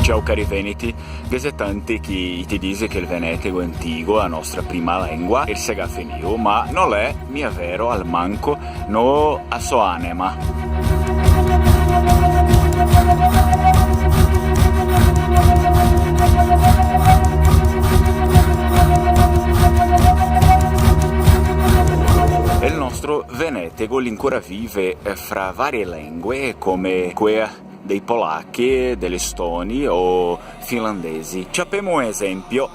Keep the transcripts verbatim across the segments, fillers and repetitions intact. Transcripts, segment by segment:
Ciao cari veneti, ghe xe tanti che i te dixe che el venetego antigo, a nostra prima lengua, el se ga fenìo, ma no l'è mia vero, almanco no a so anema. El nostro venetego l'incora vive, eh, fra varie lengue, come quea dei polachi, de l'estoni o finlandesi. Ciapemo un esempio,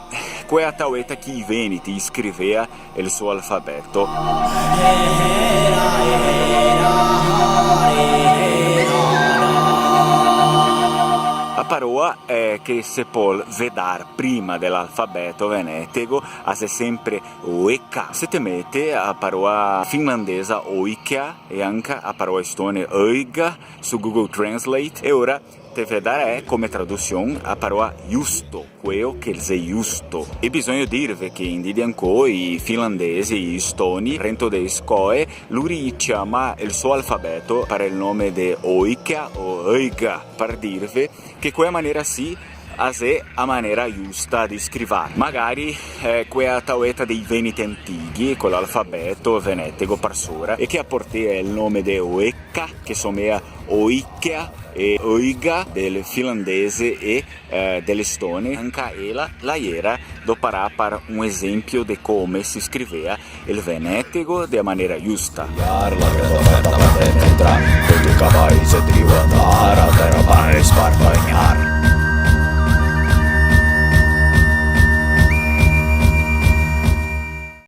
quea taueta che i veneti i scrivea el so alfabeto. A paroa, eh, che se pol vedar prima de l'alfabeto venetego, a xe sempre oeka. Se te mete a paroa finlandesa oikea e anca a paroa estone öiga su Google Translate, e ora te vedarè come tradusion a paroa justo, queo che xe justo. E bisogno dirve che in dì de ancoi i finlandesi, i estoni, rento de scoe, luri i ciama el so alfabeto par el nome de oikea o öiga, par dirve che quea manera sì a xe a manera justa de scrivar. Magari, eh, quea taueta dei veneti antighi, co l'alfabeto venetego par sora, e che a portea el nome de oeka, che somea oikea e öiga del finlandese e, eh, de l'estone, anca ela la iera doparà par un esempio de come se scrivea el venetego de manera justa.